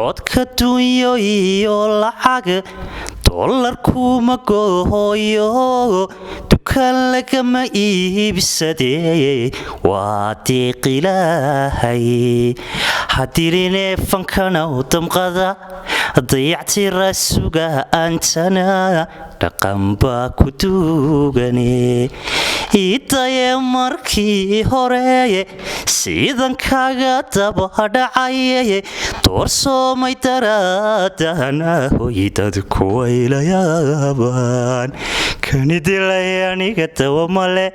Orodka dunyo iyo lacag doolarkuma gooyo, dukaan lagama iibsadee, waa deeqilaahay. Hadirinee fankana u damqada, dayactira suga antana dhaqanbaa ku duugane. Idaye markii hore sidan kaga dabadhacaye, doorsoomay daraadana hoy dadku waylayaabaan. Kani dilay aniga dawamale,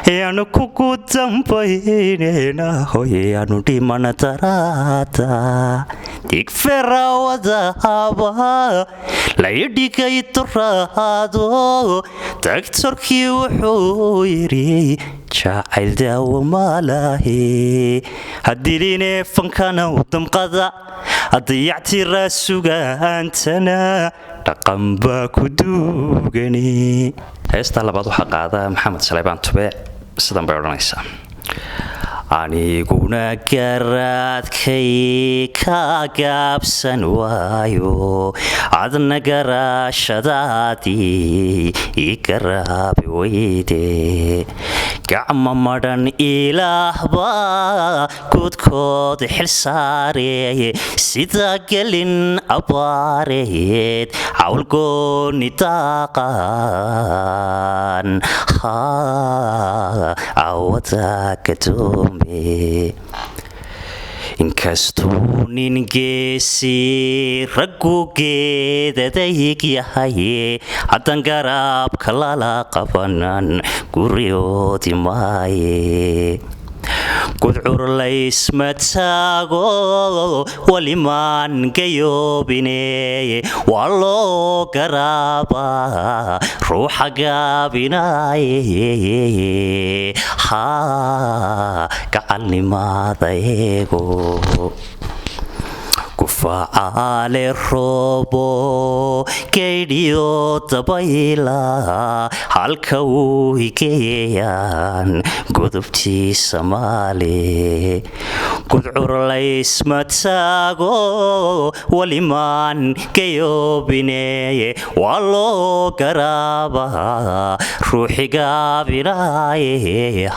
yaanu kugu dambaynena hoy, yaanu dhiman daraada. Digferawadahaba laydhigay duraado, dagtorkii wuxuu yidhi jacayl daawo malahe. Hadilinee fankana u damqada, dayactira sugaantana dhaqan baa ku duugani. Heestaa labaad waxaa qaada Maxamed Saleybaan Tube. Sidan bay odhanaysaa: Aniguna garaadkay ka gaabsan waayo, adna garaashadaadii i garaabi weyde. Gacma madhan ilaahbaa gudkood xil saareeye, sida gelin abaareed cawlgooni daaqan cawada gadoome. Inkastuu nin geesi raggu geedadayg yahay, haddan garaabka lala qabanan guryoodi maaye. Gudcur laysma taago walimaan gayoobine, waa loo garaabaa ruuxa gaabinaaye. Gacalnimaada eego gufacaale roobo gaydhiyo dabayla, halka uu higeeyaan godobtii Soomaali. Gudcur laysma taago walimaan gayoobine, waa loo garaabaa ruuxi gaabinaaye.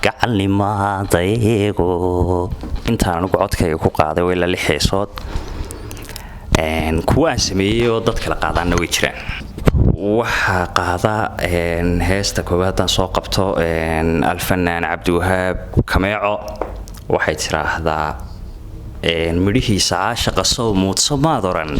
Gacalnimaada eego. Intaan anigu codkayga ku qaaday waa ilaa lix heesood. Kuwa aan sameeyey oo dad kala qaadaanna way jiraan. Waxaa qaada heesta koowaad haddaan soo qabto Alfanaan Cabdiwahaab Kameeco. Waxay tiraahdaa: Midhihiisa caashaqa sow muudso maad oran,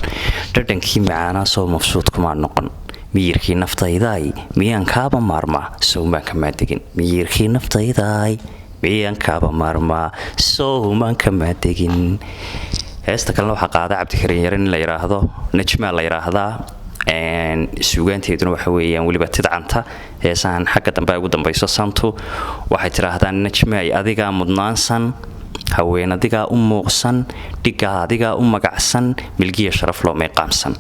dhadhankii macaanaa sow mabsuud kumaa noqon, miyirkii naftaydaay miyaan kaaba maarmaa, sowmaan kamaa degin. Miyirkii naftaydaay miyaan kaaba maarmaa, sowmaan kamaa degin. Heesta kalena waxaa qaada Cabdikariin Yare nin la yidhaahdo, Najmaa la yidhaahdaa. Suugaanteeduna waxa weeyaan weliba tidcanta heesahan xagga dambe ay ugu dambayso santu. Waxay tidhaahdaa: Najmaay adigaa mudnaansan, haween adigaa u muuqsan, dhiggaa adigaa u magacsan, milgiya sharaf loo meeqaamsan,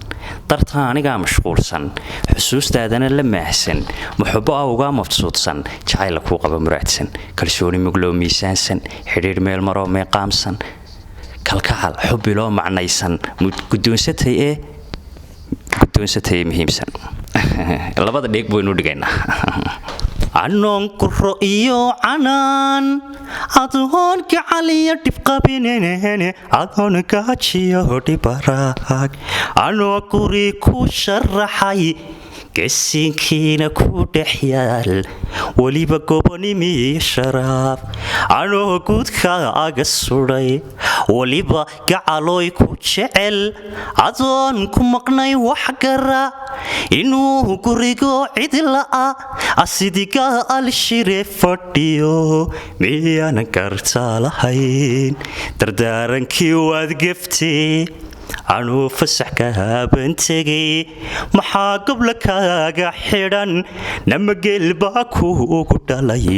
dartaa anigaa mashquulsan, xusuustaadana la maahsan, muxubo awgaa mabsuudsan, jacayla kuu qaba muraadsan, kalsooni mugloo miisaansan, xidhiidh meel maroo meeqaamsan, kalkacal xubbiloo macnaysan, gudoonsatay ee gudoonsatay ee muhiimsan. Labada dheeg baynu dhigaynaa. Anoon kuro iyo canaan, adoon gacaliyo dhibqabinene, adoon gaajiyo dhibaraag, anoo guri ku sharaxay, gesinkiina ku dhex yaal, weliba gobonimiyo sharaaf, anoo guudkaaga sudhay, weliba gacalooy ku jecel, adoon ku maqnay wax gara, inuu gurigo cidla'a asidiga alshire fadhiyo, miyaanan kartaa lahayn? Dardaarankii waad geftay, anuu fasax ka haban tegay. Maxaa gobla kaaga xidhan? Namageel baa kuugu dhalay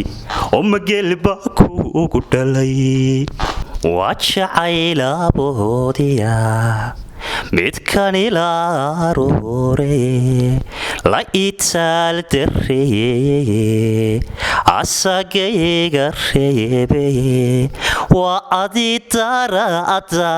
oo mageel baa kuugu dhalay. Waa jacaylaboodiya. Midkan ila aroore la itaal dareeye, asagayga reebe, waa adi daraada.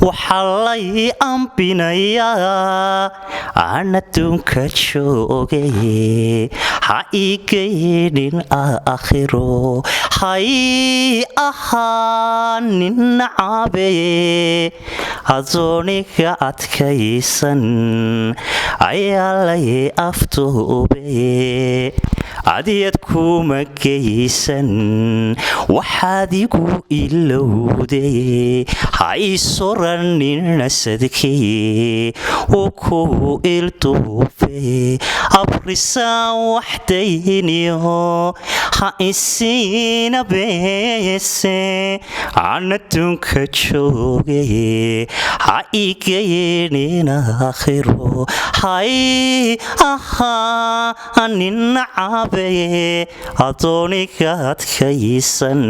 Waxaa lay ambinayaa aan adduunka joogay, ha igaynin aakhiro, hay ahaanin nacaabe. Adooniga adkaysan ayaa lay afduube, adiyad kuma geysan waxaad igu ilowday. Ha isoranin nasadkii uu ku ilduufe, abrisaan waxdayniyo ha isiina beese. Aan adduunka joogay, ha igaynin aakhiro, hay ahaanin nacaabe. Adooniga adkaysan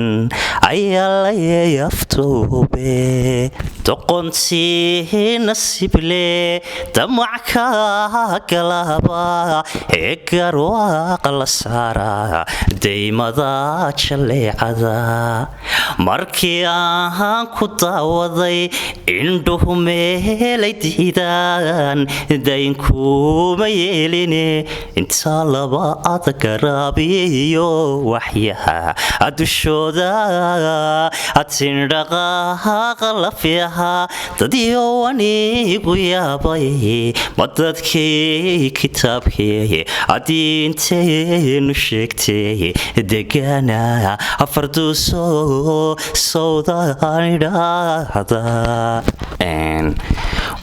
ayaa lay afduube. Doqontii nasible damac ka galaba ee garwaaqa la saara daymada jaleecada. Markii aan ku daawaday, indhuhu meelay diidaan daynkuma yeeline. Intaa laba adag garaabiyo waxyaha dushooda atindhaqaaqa lafyaha, dadyo anigu yaabay, ma dadkii kitaabkii diinteenu sheegtay degana afarduuso sawdaanidhaahda.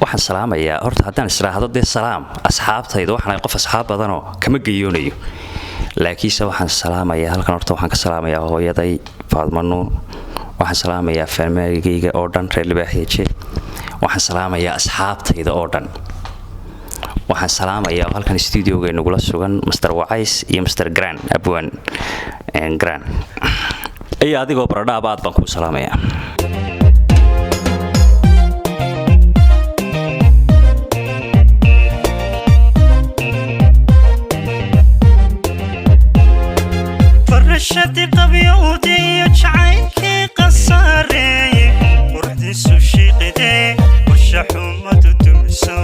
Waxaan salaamayaa horta, haddaan israahdo dee salaam asxaabtayda, waxaan ahay qof asxaab badanoo kama geyoonayo, laakiinse waxaan salaamayaa halkan horta, waxaan ka salaamayaa hooyaday Faadma Nuur, waxaan salaamayaa faamaaligayga oo dhan, reer Libaaxeeje, waxaan salaamayaa asxaabtayda oo dhan. Waxaan salaamayaa oo halkan studioga nagula sugan Master Wacays iyo Master Gran, Abwan Gran, iyo adigoo baradhaaba aad baan kuu salaamayaa. Farashadii qabyowdiyo jacaylkii qasaareeye, quruxdiisu shiiqidee, qorsha xumadu dumiso.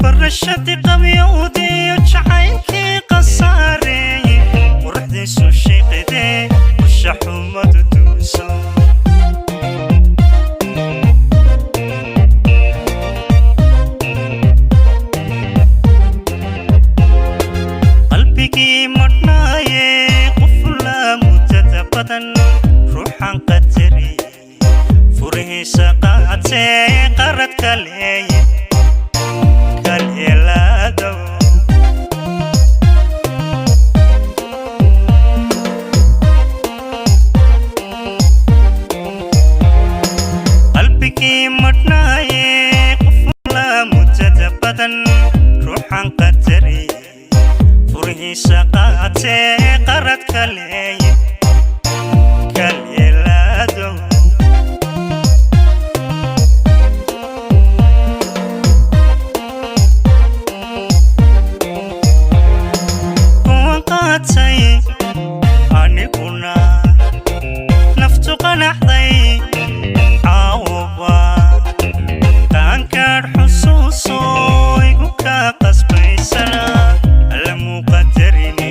Farashadii qabyowdiyo jacaylkii qasaareeye, quruxdiisu shiiqidee, qorsha xumadu dumiso. Qalbigii madhnaaye qofla muddada badan, ruuxan qatariyey furihiisa qaatee, qarad kaleeye kaleelaado. Qalbigii madhnaaye qofla muddada badan, ruuxan qatariyey furihiisa qaatee, qarad kaleeye kaleelaado. Kuwan qaatay aniguna naftu qanaxday caawaba, qaankaadh xusuuso igu ka qasbaysana, alla muuqadarine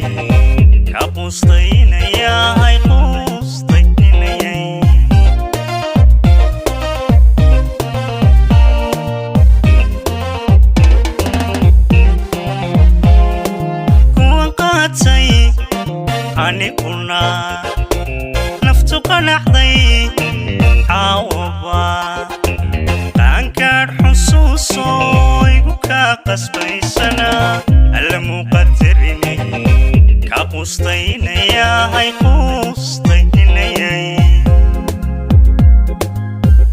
ka qustaynayay qustaynayay. Kuwan qaatay aniguna naftu qanaxday caawaba, qaankaadh xusuuso igu ka qasbaysana, alla muuqadarine ka qustaynayay.